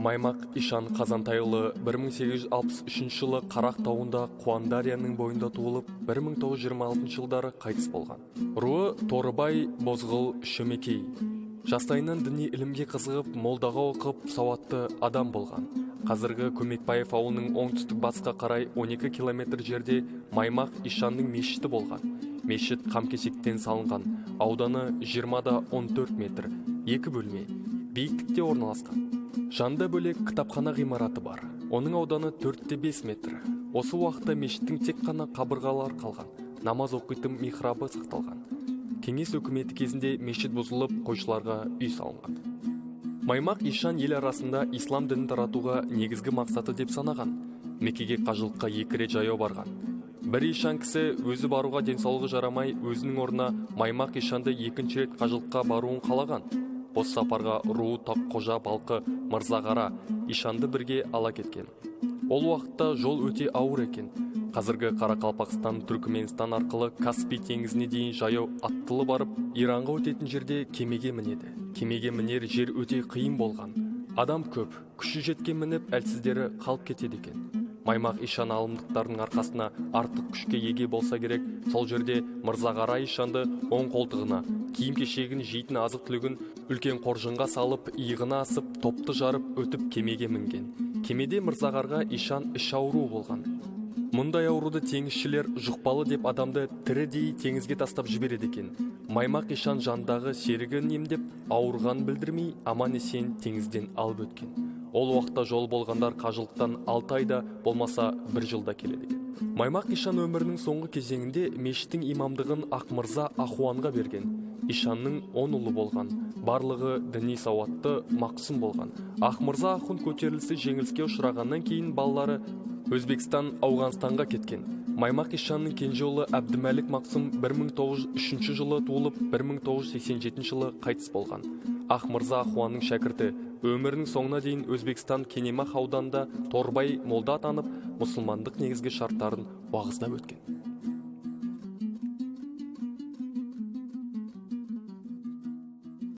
Маймақ ишан Қазантайұлы 1863 жылы Қарақ тауында Қуандарияның бойында туылып, 1926 жылдары қайтыс болған. Руы Торыбай, Бозғыл, Шөмекей. Жастайынан діни ілімге қызығып, молдаға оқып, сауатты адам болған. Қазіргі Көмекбаев ауылының оңтүстік батысқа қарай 12 километр жерде Маймақ ишанның мешіті болған. Мешіт қамкесектен салынған, ауданы 20-14 метр, екі бөлме, биіктікте орналасқан. Жанда бөлек кітапхана ғимараты бар. Оның ауданы 4-5 метр. Осы уақытта мешіттің тек қана қабырғалары қалған, намаз оқитын михрабы сақталған. Кеңес өкіметі кезінде мешіт бұзылып, қойшыларға үй салынған. Маймақ ишан ел арасында ислам дінін таратуға негізгі мақсаты деп санаған. Меккеге қажылыққа 2 рет жаяу барған. Бір ишан кісі өзі баруға денсаулығы жарамай, өзінің орнына Маймақ ишанды екінші рет қажылыққа баруын қалаған. Осы сапарға руы Таққожа Балқы Мырзағара ишанды бірге ала кеткен. Ол уақытта жол өте ауыр екен. Қазіргі Қарақалпақстан, Түркіменстан арқылы Каспий теңізіне дейін жаяу аттылы барып, Иранға өтетін жерде кемеге мінеді. Кемеге мінер жер өте қиын болған. Адам көп, күші жеткен мініп, әлсіздері қалып кетеді екен. Маймақ ишан алымдықтардың арқасына артық күшке еге болса керек, сол жерде Мырзағара ишанды оң қолтығына, киім-кешегін, жейтін азық-түлігін үлкен қоржынға салып, иығына асып, топты жарып өтіп кемеге мінген. Кемеде Мырзағарға ишан іш ауруы болған. Мұндай ауруды теңізшілер жұқпалы деп адамды тірідей теңізге тастап жібереді екен. Маймақ ишан жандағы серігін емдеп, ауырғанын білдірмей, аман-есен теңізден алып өткен. Ол уақытта жол болғандар қажылықтан 6 айда, болмаса 1 жылда келеді екен. Маймақ ишан өмірінің соңғы кезеңінде мешіттің имамдығын Ақмырза Ахуанға берген. Ишанның 10 ұлы болған, барлығы діни сауатты, мақсұм болған. Ақмырза Ахун көтерілісі жеңіліске ұшырағаннан кейін балалары Өзбекстан, Ауғанстанға кеткен. Маймақ ишанның кенже ұлы Әбдімәлік Мақсұм 1903 жылы туылып, 1987 жылы қайтыс болған. Ақмырза Ахуанның шәкірті, өмірінің соңына дейін Өзбекстан Кенемах ауданында Торбай молда атанып, мұсылмандық негізгі шарттарын уағыздап өткен.